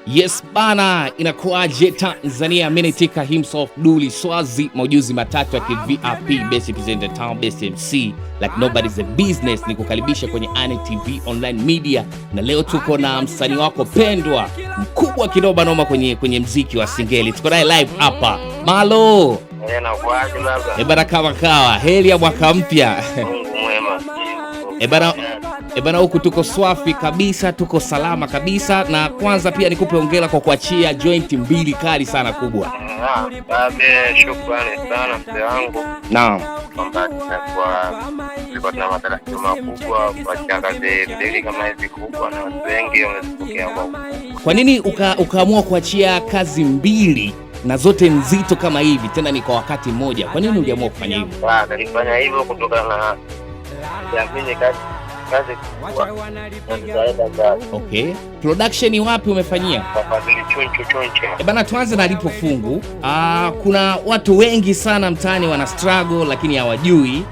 Yes bana, inakuaje Tanzania? Mimi himself Duli Swazi, maujuzi matatu ya VIP, best presenter town, best MC like nobody's a business. Ni kukaribisha kwenye Ane TV Online Media, na leo tuko na msanii wako pendwa mkubwa kidoba noma kwenye mziki wa Singeli. Tuko naye live hapa Malo. Eh, nakuaje baba? Eh bana, kama kawa, heri ya mwaka mpya. Mungu mwema. Eh bana, huku tuko swafi kabisa, tuko salama kabisa. Na kwanza pia nikupe hongera kwa kuachia joint mbili kali sana kubwa. Ah, babe, shukrani sana mzee wangu. Naam. Kwamba tunakuwa tulikuwa tuna matarajio makubwa kuachia kazi mbili kama hizi kubwa, na watu wengi wamezipokea kwa ukubwa. Kwa nini ukaamua kuachia kazi mbili na zote nzito kama hivi, tena ni kwa wakati mmoja? Kwa nini uliamua kufanya hivyo? Ah, nilifanya hivyo kutokana na kuamini kazi kubwa na zitaenda mbali. Okay, production wapi umefanyia? Kwa Fadhili Chunchu Chunchu. E bana, tuanze na lipo fungu. Kuna watu wengi sana mtaani wana struggle lakini hawajui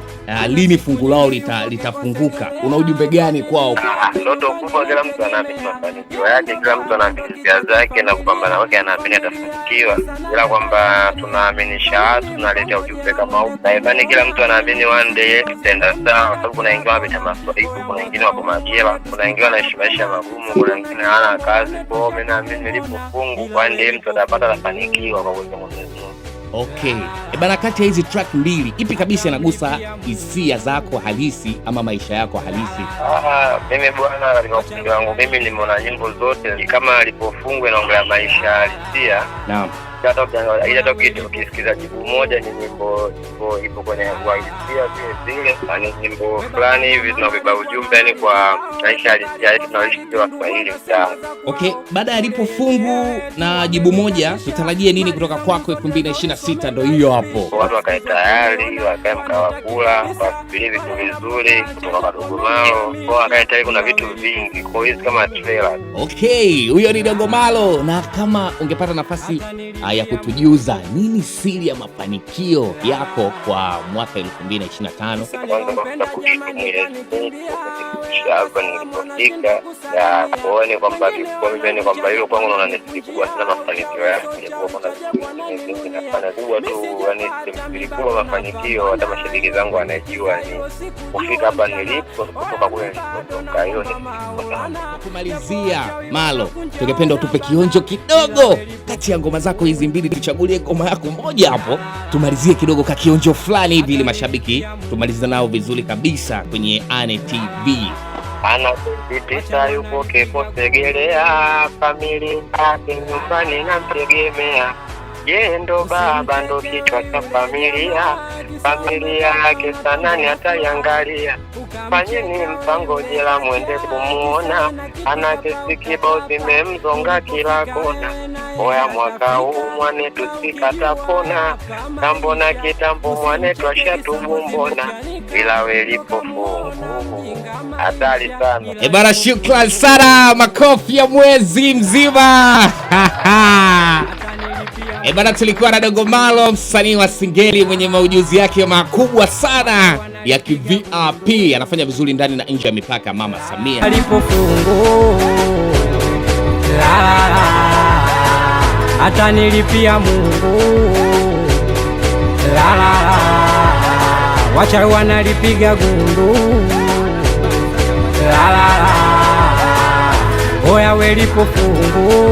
lini fungu lao litafunguka. Una ujumbe gani kwao? Ah, ndoto kubwa, kila mtu anaamini mafanikio yake, kila mtu anaamini hisia zake na kupambana kwake, anaamini atafanikiwa, ila kwamba tunaaminisha watu, tunaleta ujumbe kama huu, na imani kila mtu anaamini one day tutaenda sawa, kwa sababu kuna wengine wanapita maswaibu, kuna wengine wako majela, kuna wengine wanaishi maisha magumu, kuna wengine hawana kazi. Kwa hiyo mimi naamini nilipo fungu, one day mtu atapata, atafanikiwa kwa uwezo wa Mwenyezi Mungu. Okay. E bana, kati ya hizi track mbili ipi kabisa inagusa hisia zako halisi ama maisha yako halisi? Ah, mimi bwana, katika upande wangu mimi nimeona nyimbo zote ni kama alipofungwa inaongelea maisha halisia. Naam. Hata ukiangalia, hata ukisikiza jibu moja ni nyimbo ipo kwenye uhalisia vile vile, na ni nyimbo fulani hivi zinabeba ujumbe, yani kwa maisha halisia yetu tunaoishi sisi Waswahili mtaani. Okay, baada ya lipo fungu na jibu moja, tutarajie nini kutoka kwako 2026? Ndo hiyo hapo. Watu wakae tayari, wakae mkaa kula, wasubirie vitu vizuri kutoka kwa Dogo Malo, kwa wakae tayari, kuna vitu vingi, kwa hizi kama trailer. Okay, huyo ni Dogo Malo. Na kama ungepata nafasi ya kutujuza nini siri ya mafanikio yako kwa mwaka 2025? Kwanza kwa kushukuru Mwenyezi Mungu kwa kunifikisha hapa nilipofika, ya kuone kwamba kikubwa mimi ni kwamba hilo kwangu naona ni siri kubwa sana mafanikio yangu, japokuwa kuna vitu vingine vingi nafanya kubwa tu, yani siri kubwa mafanikio, hata mashabiki zangu wanajua ni kufika hapa nilipo kutoka kule nilipotoka, hilo ni siri kubwa sana. Kumalizia Malo, tungependa utupe kionjo kidogo kati ya ngoma zako hizi mbili, tuchagulie ngoma yako moja hapo, tumalizie kidogo ka kionjo fulani hivi, ili mashabiki tumalize nao vizuri kabisa kwenye Ane TV. Ana tisa yupo Kepo Segerea, familia yake nyumbani namtegemea. Yeye ndo baba ndo kichwa cha familia, familia yake sana ni ataiangalia. Fanyeni mpango jela mwende kumuona, ana kesi kibao zimemzonga kila kona. Oya mwaka huu mwanetu sikatapona, kambona kitambo mwanetu ashatubumbona, ila welipo fungu hatari sana. E bana, shukran sana, makofi ya mwezi mzima. E bana, tulikuwa na Dogo Malo, msanii wa Singeli mwenye maujuzi yake makubwa sana ya ki-VIP, anafanya vizuri ndani na nje ya mipaka. Mama Samia alipofungu la la, atanilipia Mungu la la la, wacha wanalipiga gundu la la la, oya welipo fungu.